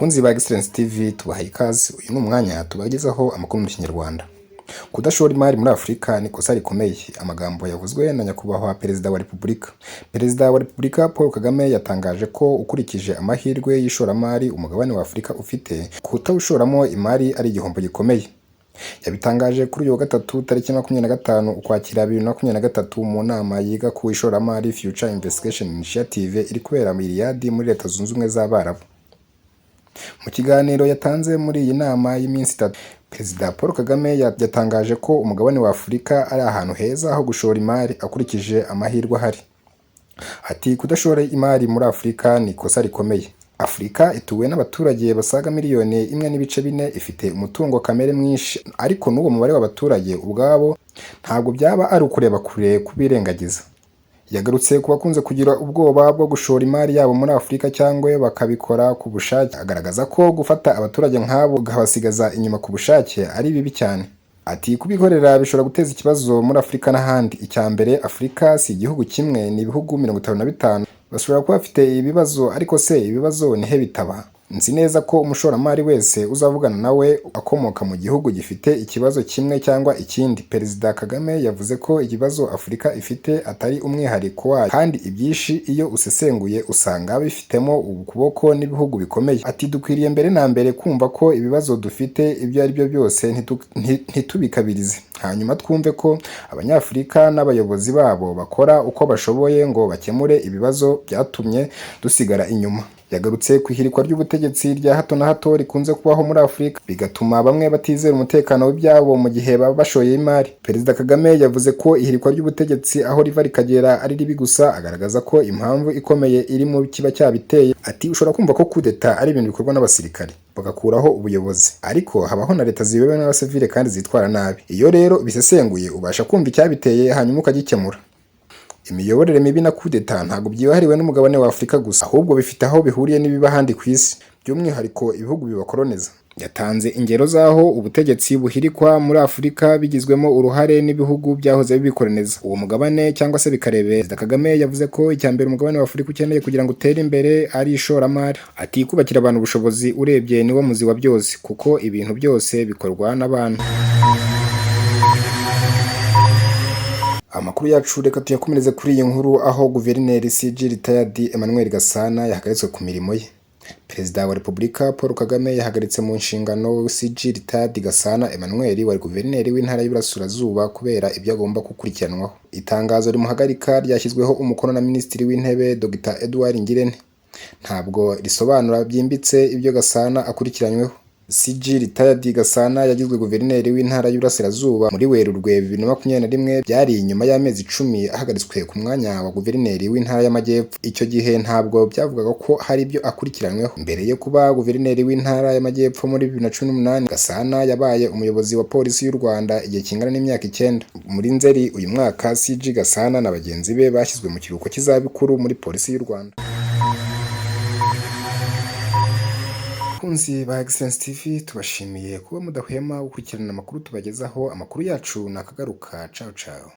Abakunzi ba Excellence TV, tubahaye ikaze. Uyu ni umwanya tubagezaho amakuru mu Kinyarwanda. Kudashora imari muri Afurika ni ikosa rikomeye. Amagambo yavuzwe na Nyakubahwa Perezida wa Repubulika. Perezida wa Repubulika Paul Kagame yatangaje ko ukurikije amahirwe y'ishoramari umugabane wa Afurika ufite, kutawushoramo imari ari igihombo gikomeye. Yabitangaje kuri uyu wa gatatu tariki 25 Ukwakira 2023 mu nama yiga ku ishoramari Future Investigation Initiative iri kubera mu Riyadh muri Leta Zunze Ubumwe z'Abarabu. Mu kiganiro yatanze muri iyi nama y'iminsi 3, Perezida Paul Kagame yatangaje ko umugabane wa Afurika ari ahantu heza ho gushora imari akurikije amahirwe ahari. Ati kudashora imari muri Afurika ni ikosa rikomeye. Afurika ituwe n'abaturage basaga miliyoni 1.4, ifite umutungo kamere mwinshi, ariko n'uwo mubare w'abaturage ubwabo ntabwo byaba ari ukureba kure kubirengagiza. Yagarutse ku bakunze kugira ubwoba bwo gushora imari yabo muri Afurika cyangwa bakabikora ku bushake, agaragaza ko gufata abaturage nk'abo ukabasigaza inyuma ku bushake ari bibi cyane. Ati kubikorera bishobora guteza ikibazo muri Afurika n'ahandi. Icya mbere, Afurika si igihugu kimwe, ni ibihugu 55. Bashobora kuba bafite ibibazo, ariko se ibibazo ni he bitaba? Nzi neza ko umushoramari wese uzavugana nawe akomoka mu gihugu gifite ikibazo kimwe cyangwa ikindi. Perezida Kagame yavuze ko ikibazo Afurika ifite atari umwihariko wayo, kandi ibyinshi iyo usesenguye usanga bifitemo ukuboko n'ibihugu bikomeye. Ati dukwiriye mbere na mbere kumva ko ibibazo dufite ibyo ari byo byose ntitubikabirize, hanyuma twumve ko Abanyafurika n'abayobozi babo bakora uko bashoboye ngo bakemure ibibazo byatumye dusigara inyuma. Yagarutse ku ihirikwa ry'ubutegetsi rya hato na hato rikunze kubaho muri Afurika, bigatuma bamwe batizera umutekano w'ibyabo mu gihe baba bashoye imari. Perezida Kagame yavuze ko ihirikwa ry'ubutegetsi aho riva rikagera ari ribi gusa, agaragaza ko impamvu ikomeye iri mu kiba cyabiteye. Ati ushobora kumva ko kudeta ari ibintu bikorwa n'abasirikare bagakuraho ubuyobozi, ariko habaho na leta ziyobowe n'abasivile kandi zitwara nabi. Iyo rero bisesenguye ubasha kumva icyabiteye hanyuma ukagikemura. Imiyoborere mibi na kudeta ntabwo byihariwe n'umugabane wa Afurika gusa, ahubwo bifite aho bihuriye n'ibiba ahandi ku isi, by'umwihariko ibihugu bibakoloniza. Yatanze ingero z'aho ubutegetsi buhirikwa muri Afurika bigizwemo uruhare n'ibihugu byahoze bibikoloniza uwo mugabane cyangwa se bikarebera. Perezida Kagame yavuze ko icya mbere umugabane wa Afurika ukeneye kugira ngo utere imbere ari ishoramari. Ati kubakira abantu ubushobozi urebye niwo muzi wa byose, kuko ibintu byose bikorwa n'abantu. Amakuru yacu reka tuyakomereze kuri iyi nkuru aho Guverineri CG Retired Emmanuel Gasana yahagaritswe ku mirimo ye. Perezida wa Repubulika Paul Kagame yahagaritse mu nshingano CG Retired Gasana Emmanuel wari Guverineri w'Intara y'Iburasirazuba kubera ibyo agomba gukurikiranwaho. Itangazo rimuhagarika ryashyizweho umukono na Minisitiri w'Intebe Dr Edouard Ngirente. Ntabwo risobanura byimbitse ibyo Gasana akurikiranyweho. CG Retired Gasana yagizwe Guverineri w'Intara y'Iburasirazuba muri Werurwe 2021, byari nyuma y'amezi 10 ahagaritswe ku mwanya wa Guverineri w'Intara y'Amajyepfo. Icyo gihe ntabwo byavugaga ko hari ibyo akurikiranyweho. Mbere yo kuba Guverineri w'Intara y'Amajyepfo muri 2018, Gasana yabaye umuyobozi wa Polisi y'u Rwanda igihe kingana n'imyaka 9. Muri Nzeri uyu mwaka, CG Gasana na bagenzi be bashyizwe mu kiruhuko cy'izabukuru muri Polisi y'u Rwanda. Abakunzi ba Excellence TV, tubashimiye kuba mudahwema gukurikirana amakuru tubagezaho. Amakuru yacu nakagaruka. Ciao ciao.